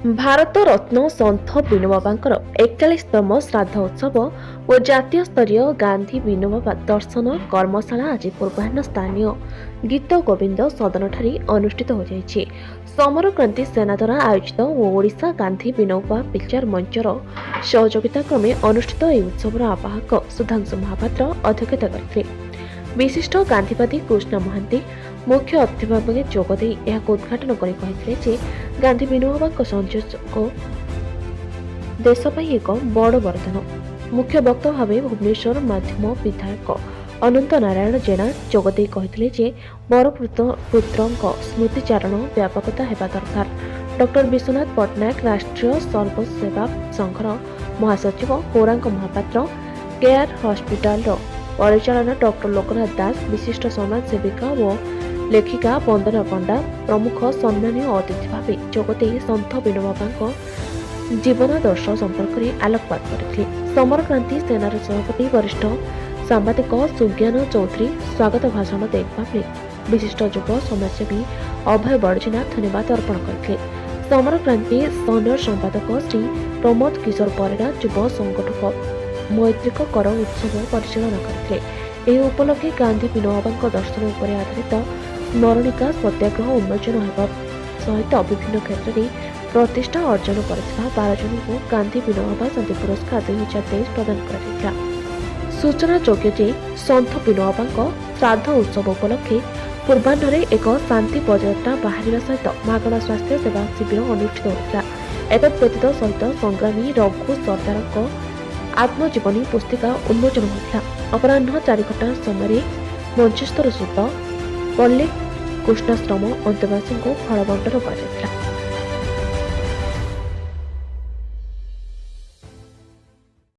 ଭାରତ ରତ୍ନ ସନ୍ଥ ବିନୋବାବାଙ୍କର 41ତମ ଶ୍ରାଦ୍ଧ ଉତ୍ସବ ଓ ଜାତୀୟ ସ୍ତରୀୟ ଗାନ୍ଧୀ ବିନୋବା ଦର୍ଶନ କର୍ମଶାଳା ଆଜି ପୂର୍ବାହ୍ନ ସ୍ଥାନୀୟ ଗୀତ ଗୋବିନ୍ଦ ସଦନଠାରେ ଅନୁଷ୍ଠିତ ହୋଇଯାଇଛି। ସମରକ୍ରାନ୍ତି ସେନା ଦ୍ୱାରା ଆୟୋଜିତ ଓ ଓଡ଼ିଶା ଗାନ୍ଧୀ ବିନୋବା ବିଚାର ମଞ୍ଚର ସହଯୋଗିତା କ୍ରମେ ଅନୁଷ୍ଠିତ ଏହି ଉତ୍ସବର ଆବାହକ ସୁଧାଂଶୁ ମହାପାତ୍ର ଅଧ୍ୟକ୍ଷତା କରିଥିଲେ। ବିଶିଷ୍ଟ ଗାନ୍ଧୀବାଦୀ କୃଷ୍ଣ ମହାନ୍ତି ମୁଖ୍ୟ ଅତିଥି ଭାବେ ଯୋଗଦେଇ ଏହାକୁ ଉଦ୍ଘାଟନ କରି କହିଥିଲେ ଯେ ଗାନ୍ଧୀ ବିନୋବାଙ୍କ ସଂଯୋଗ ଦେଶ ପାଇଁ ଏକ ବଡ଼ ବରଦାନ। ମୁଖ୍ୟ ବକ୍ତା ଭାବେ ଭୁବନେଶ୍ୱର ମାଧ୍ୟମ ବିଧାୟକ ଅନନ୍ତ ନାରାୟଣ ଜେନା ଯୋଗଦେଇ କହିଥିଲେ ଯେ ବରପୁତ୍ରଙ୍କ ସ୍ମୃତିଚାରଣ ବ୍ୟାପକତା ହେବା ଦରକାର। ଡକ୍ଟର ବିଶ୍ୱନାଥ ପଟ୍ଟନାୟକ, ରାଷ୍ଟ୍ରୀୟ ସର୍ବସେବା ସଂଘର ମହାସଚିବ ଗୌରାଙ୍ଗ ମହାପାତ୍ର, କେୟାର ହସ୍ପିଟାଲର ପରିଚାଳନା ଡକ୍ଟର ଲୋକନାଥ ଦାସ, ବିଶିଷ୍ଟ ସମାଜସେବିକା ଓ ଲେଖିକା ବନ୍ଦନା ପଣ୍ଡା ପ୍ରମୁଖ ସମ୍ମାନୀୟ ଅତିଥି ଭାବେ ଯୋଗଦେଇ ସନ୍ଥ ବିନୋବାବାଙ୍କ ଜୀବନାଦର୍ଶ ସମ୍ପର୍କରେ ଆଲୋକପାତ କରିଥିଲେ। ସମରକ୍ରାନ୍ତି ସେନାର ସଭାପତି ବରିଷ୍ଠ ସାମ୍ବାଦିକ ସୁଜ୍ଞାନ ଚୌଧୁରୀ ସ୍ୱାଗତ ଭାଷଣ ଦେଇଥିବା ବେଳେ ବିଶିଷ୍ଟ ଯୁବ ସମାଜସେବୀ ଅଭୟ ବଡ଼ଜେନା ଧନ୍ୟବାଦ ଅର୍ପଣ କରିଥିଲେ। ସମରକ୍ରାନ୍ତି ସନର ସମ୍ପାଦକ ଶ୍ରୀ ପ୍ରମୋଦ କିଶୋର ପରିଡ଼ା, ଯୁବ ସଂଗଠକ ମୈତ୍ରିକ କର ଉତ୍ସବ ପରିଚାଳନା କରିଥିଲେ। ଏହି ଉପଲକ୍ଷେ ଗାନ୍ଧୀ ବିନୋବାଙ୍କ ଦର୍ଶନ ଉପରେ ଆଧାରିତ ସ୍ମରଣିକା ସତ୍ୟାଗ୍ରହ ଉନ୍ମୋଚନ ହେବା ସହିତ ବିଭିନ୍ନ କ୍ଷେତ୍ରରେ ପ୍ରତିଷ୍ଠା ଅର୍ଜନ କରିଥିବା 12 ଜଣଙ୍କୁ ଗାନ୍ଧୀ ବିନୋବା ଶାନ୍ତି ପୁରସ୍କାର 2023 ପ୍ରଦାନ କରାଯାଇଥିଲା। ସୂଚନାଯୋଗ୍ୟ ଯେ ସନ୍ଥ ବିନୋବାଙ୍କ ଶ୍ରାଦ୍ଧ ଉତ୍ସବ ଉପଲକ୍ଷେ ପୂର୍ବାହ୍ନରେ ଏକ ଶାନ୍ତି ପଦଯାତ୍ରା ବାହାରିବା ସହିତ ମାଗଣା ସ୍ୱାସ୍ଥ୍ୟ ସେବା ଶିବିର ଅନୁଷ୍ଠିତ ହୋଇଥିଲା। ଏତଦ୍ ବ୍ୟତୀତ ସହିତ ସଂଗ୍ରାମୀ ରଘୁ ସର୍ଦ୍ଦାରଙ୍କ ଆତ୍ମଜୀବନୀ ପୁସ୍ତିକା ଉନ୍ମୋଚନ ହୋଇଥିଲା। ଅପରାହ୍ନ 4 ଘଣ୍ଟା ସମୟରେ ମଞ୍ଚେଶ୍ୱର ସ୍ଥିତ ପଲ୍ଲୀ କୃଷ୍ଣାଶ୍ରମ ଅନ୍ତେବାସୀଙ୍କୁ ଫଳ ବଣ୍ଟନ କରାଯାଇଥିଲା।